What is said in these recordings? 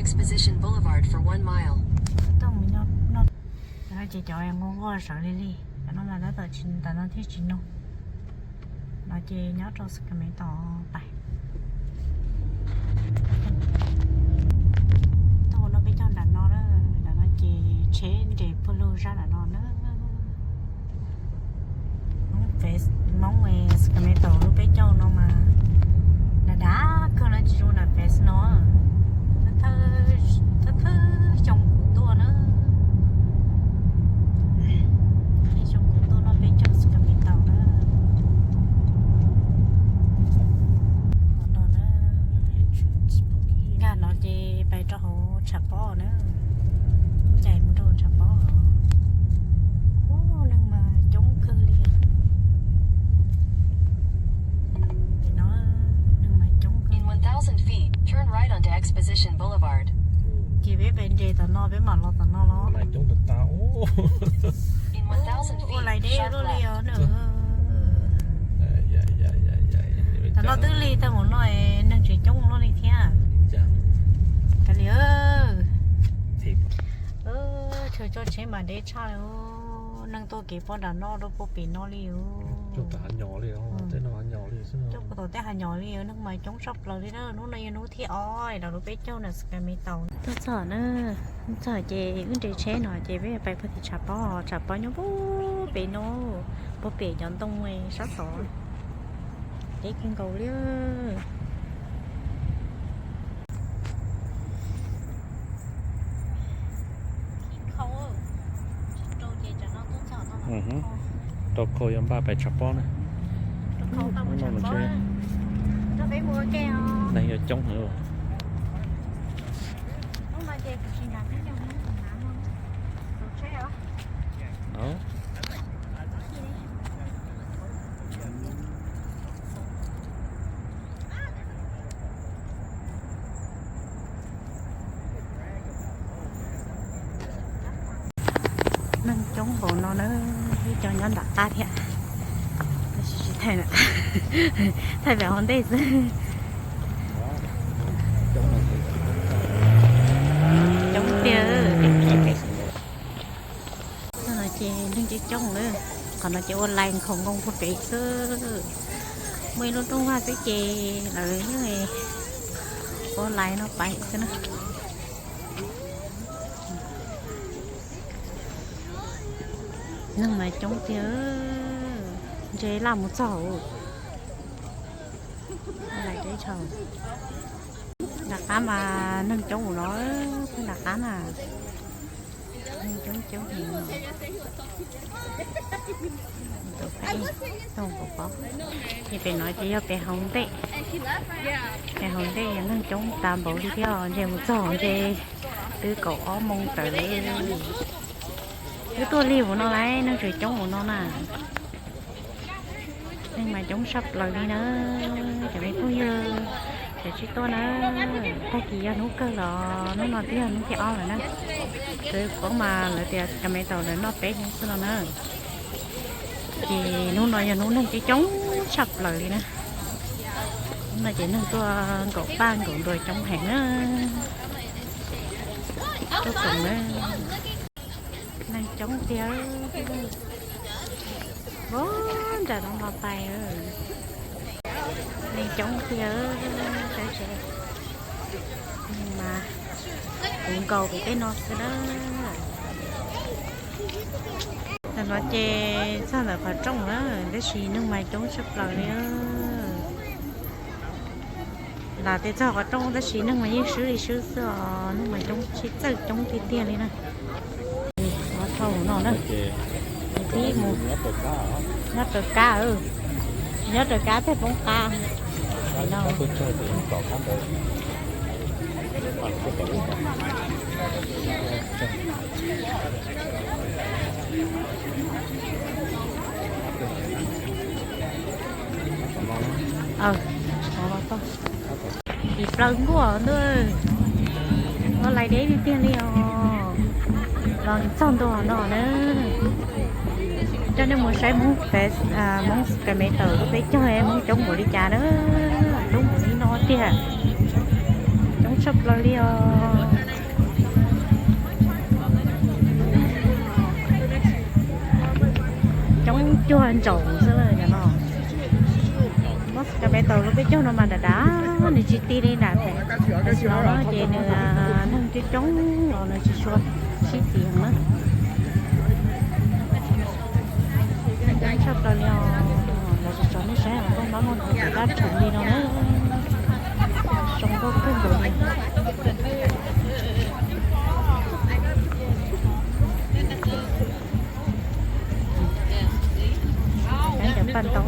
Exposition Boulevard for one mile. Tuaj mus nyob no, no ces cov nquag nquag sawv li li, cov no mas tab tom tsis, ntawm no thiaj tsis nug. No ces nyob rau Sacramento pais. Tuaj ua no peb caug nram no na, nram no ces tsheb nres pug lug zaj nram no na. Hmoob Fes, Hmoob Sacramento lub peb caug no mas dav dav kawg na, tsis zoo nram Fes no. Thawj thawj xyoo kuv tuaj na, thawj xyoo kuv tuaj no peb caug Sacramento na. Nkag no ces pais rau hauv tshav pob na, cais mus rau hauv tshav pob. Ub, neeg mas coob kawg li. Pem no neeg mas coob kawg. In one thousand feet, turn right onto Exposition Boulevard. Ces peb pais nres tom no peb mam los tom no los. Ua lais deb luaj li os na. Tom no twb lig tag mus no es neeg tseem coob luaj li thiab. Kav liam, chaw tso tsheb mas deb tshaj li. Neeg tuaj kev poj nram no rau puag pem no li os. Coj puag tom tej hav nyom li, neeg mas coob tshaj plaws li na. Hnub no yog hnub thib ob los lub peb caug na Sacramento. Tuaj txog na, txog ces wb nres tsheb no ces peb pais puag tim tshav pob, tshav pob nyob puag pem no, puag pem cov ntoo sab tod. Deb kawg nkaus li. Rau khau yuav npaj pais tshav pob na. Neeg yuav coob heev. Neeg coob npaum no na, ib co nyob nram qab thiab. Tab sis tsis thaij, thaij pem hauv ntej xwb. Coob tiag. Qhov no ces neeg coob coob lawm, qhov no ces ua lais nkhaus nkoos puag pem xwb. Muaj ib lub rooj vag xwb ces lawv yeej ua lais no pais xwb na. Neeg mas coob tiag, ntshe laj mus txog. Lais deb tshaj. Nram qab mas neeg coob ua luaj, peb nram qab na. Neeg coob coob heev. Ces pem no ces yog pem hauv ntej. Pem hauv ntej yog neeg coob tas npaum li thiab, ntshe mus txog ntshe twb kaum ob moos tawm li. Twb tuaj lig ua no lawm, neeg tseem coob ua no na. Neeg mas coob tshaj plaws li na. Cov me phooj ywg, cov tsis tuaj na, tag kis yog hnub kawg los hnub no twb yog hnub thib ob lawm na. Twb poob mas lawv tias cov me tau lawv noj peb hnub xwb no na. Ces hnub no yog hnub neeg coob coob tshaj plaws li na. Hnub no ces neeg tuaj nkaum paj nkaum ntuas coob heev na. Tuaj koom na. Neeg coob tiag. Ua nram no los pais, neeg coob tiag. Saib seb, mas kuv nkaus pem tej no xwb na. Tam no ces txog ntawm qhov rooj na, tab sis neeg mas coob tshaj plaws li. Lam tias txog qhov rooj tab sis neeg mas yeej swb li swb xwb os, neeg mas coob tshaj, txawj coob tiag tiag li na. Nyob thauj no na, tib mus nyob raws kab, nyob raws kab thiaj poob qab no. Tsis plaws nkuaj ntuj, ua lais deb tiag tiag li os. Los txog ntua no na, coj nej mus saib Hmoob Fest, Hmoob Sacramento lub peb caug, Hmoob coob npaum li cas na, coob npaum li no tiag, coob tshaj plaws li os. Coob cuag ntsaum xwb na cov no. Mob Sacramento lub peb caug no mas dav dav, nws tsis ti li nram pem. Tam sim no ces nws neeg coob coob los nws tsis tshua sib txiv heev na. Coob tshaj plaws li os. Los tso nej saib hauv koob no no ces dab rhuv li no na. Zoo nkauj kawg nkaus li. Cov paj ntaub.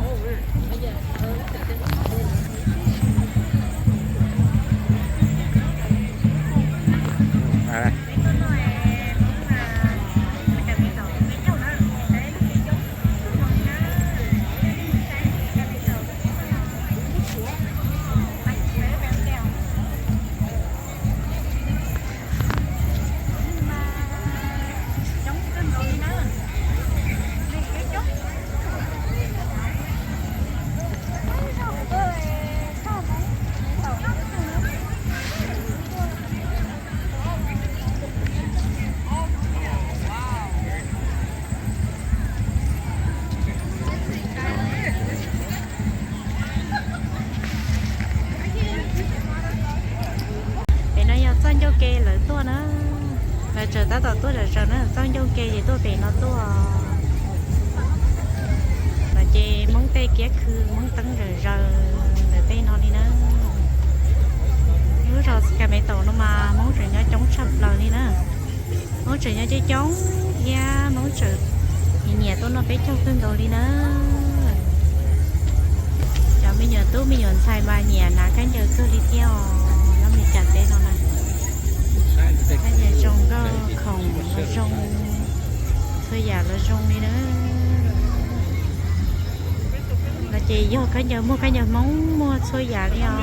Pem no yog txoj ncauj ke lawv tuaj na. Lawv tseem tab tom tuaj zom zaws na, txoj ncauj ke ces tuaj pem no tuaj. No ces Hmoob tej kiab khw Hmoob teeb zawm zaws ntawm tej no li na. Lub zos Sacramento no mas Hmoob tseem nyob coob tshaj plaws li na. Hmoob tseem nyob coob coob thiab Hmoob tseem nyiam nyiam tuaj noj peb caug kawg nkaus li na. Cov me nyuam tub me nyuam ntxhais mas nyiam hnav khaub ncaws kawg li thiab os, nyob Meskas teb no na. Khaub ncaws zoo nkauj, khoom los zoo, txhua yam los zoo li na. No ces yog khaub ncaws, muag khaub ncaws Hmoob muag txhua yam li os.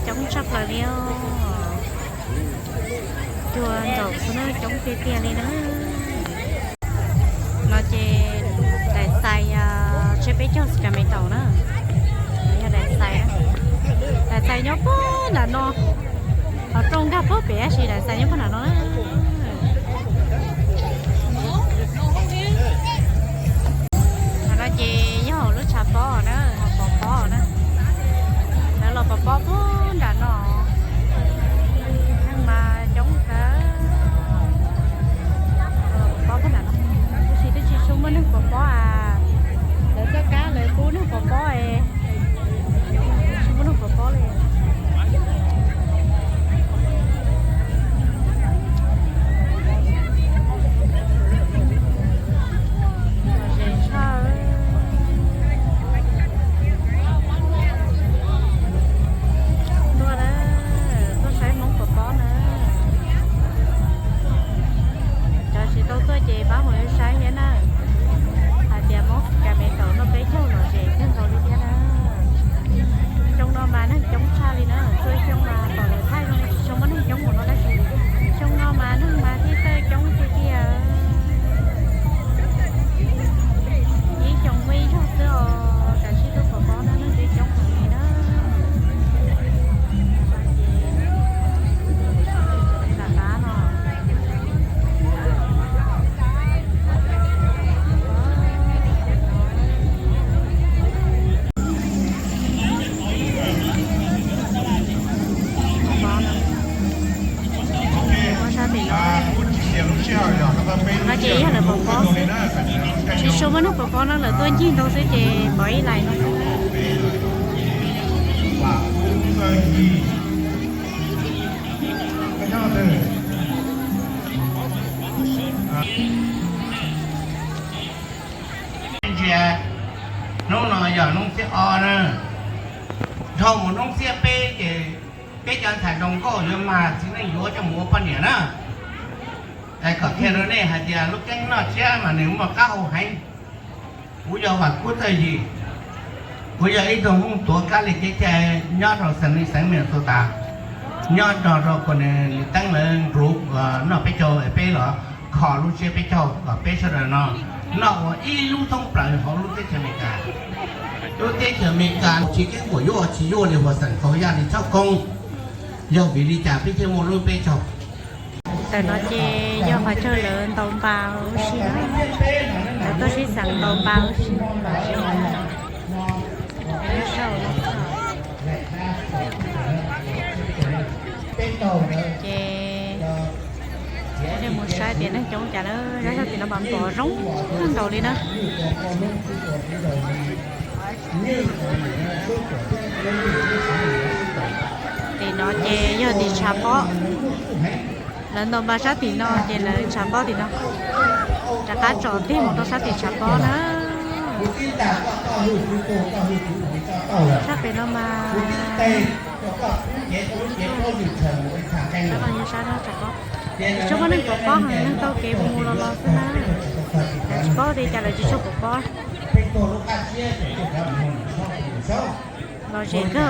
Coob tshaj plaws li os. Cuag ntaum xwb na, coob tiag tiag li na. No ces daim xais tshiab peb caug Sacramento na. Yog daim xais, daim xais nyob puag nram no, qhov rooj nkag puag pem tab sis daim xais nyob puag nram no na. Qhov no ces yog hauv lub tshav pob na, hauv pov pob na. Lawv los pov pob puag nram no, neeg mas coob kawg. Los pov pob puag nram no, tab sis twb tsis tshua muaj neeg pov pob as. Lawv txoj kab lawv pub neeg pov pob es tsis muaj neeg pov pob li. Lom zem tshaj. Tuaj na, tuaj saib Hmoob pov pob na. Cov tsis tau tuaj ces pab mus saib thiab na, hais tias Hmoob Sacramento noj peb caug lom zem kawg nkaus li thiab na. Xyoo no mas neeg coob tshaj li na, txhua xyoo mas pom lawv thaij zoo li tsis tshua muaj neeg coob npaum no tab sis xyoo no mas neeg mas thiaj txawj coob tiag tiag. Ib xyoo muaj ib zaug xwb os, kav tsij tuaj pov pob na, neeg twb coob heev li na. Lam qab no. Ua sab tim no, no ces yog lawv pov pob xwb, tsis tshua muaj neeg pov pob no, lawv tuaj ncig ntau xwb ces pov ib lais no xwb. Ntsia, hnub no yog hnub xiab ob na, dhau mus hnub xiab peb ces peb cov ntxhais zoo nkauj yuav mag txiv neej yuav coj mus ua poj niam na. Es kom qhia rau nej hais tias lub keeb noj tshiab mas nws muaj qab hau heev. Kuv yog Vam Kub Txawj Yig, kuv yog ib tug Hmoob tuav kab li kev cai nyob rau xeev Minnesota, nyob nrog rau kuv niam Lis Teeb lawv nrug noj peb caug es peb los kho lub tsiab peb caug kom peb sawv daws no noj ua ib lub thoob plaws hauv lub teb chaws Amelikas. Lub teb chaws Amelikas tsis keeb kuam yuav tsis yuaj li hua xeem tau yaj li txhob koob. Yog vim li cas peb thiaj muaj lub peb caug? Ntawm no ces yog qhov chaw lawv ntaus npas ua si na, lawv tuaj sib xeem ntaus npas ua si. Ces nej mus saib tias neeg coob cas na, zaj sab tim no mas pom zoo kawg nkaus li na. Tim no ces yog tim tshav pob, lawv ntaus npas sab tim no ces lawv tshav pob tim no, rov qab tsom tig mus rau sab tim tshav pob na. Sab pem no mas sab no yog sab tshav pob, tsis tshua muaj neeg pov pob, neeg taug kev mus mus los los xwb na. Tsis paub tias cas lawv tsis tshua pov pob. Lom zem kawg.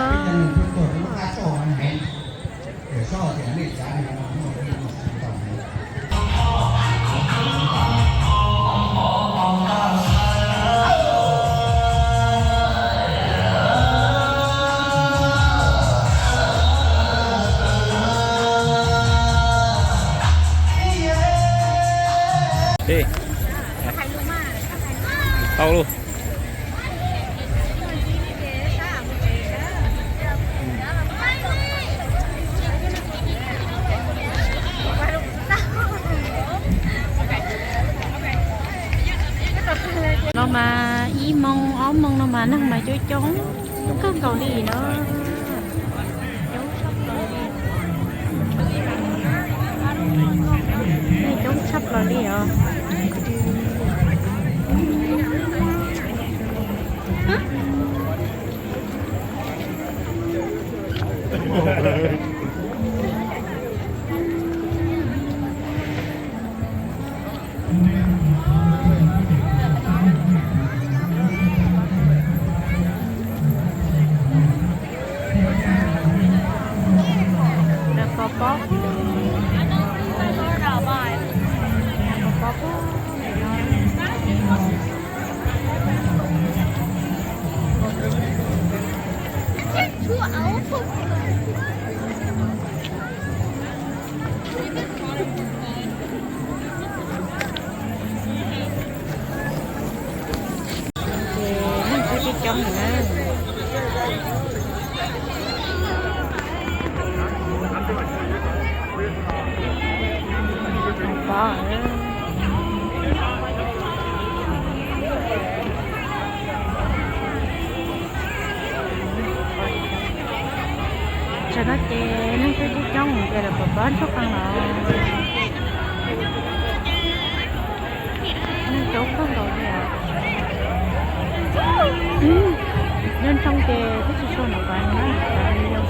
Tau lauj. No mas ib moos ob moos no mas neeg mas coob coob kawg nkaus li no. Coob tshaj plaws li os. Lawv pov pob, lawv pov pob. Ces neeg kuj coob coob lawm na. Pov. Tsam no ces neeg kuj coob coob ces lawv pov pob ntsuag qees los. Neeg coob kawg nkaus li os. Nyob nroog ces twb tsis tshua nov nyob, yog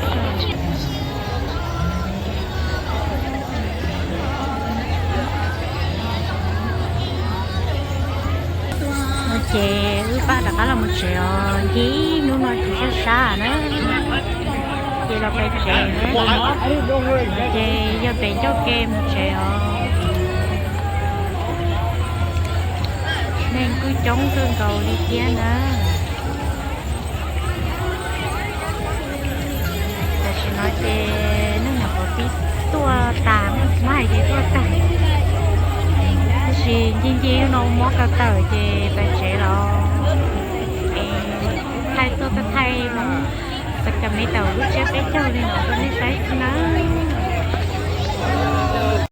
ces wb pab rov qab los mus tsev os, ncig hnub no ces sab sab na, ces los pem tsev na, ces yog pem ncauj ke mus tsev os. Neeg kuj coob kawg nkaus li thiab na. Tam sim no ces neeg nyuam qhuav pib tuaj tag, muab hais tias tuaj tag, tab sis ncig ncig no mob ko taw ces pem tsev los. Es thaij tuaj thaij Hmoob Sacramento lub tsiab peb caug li no rau nej saib.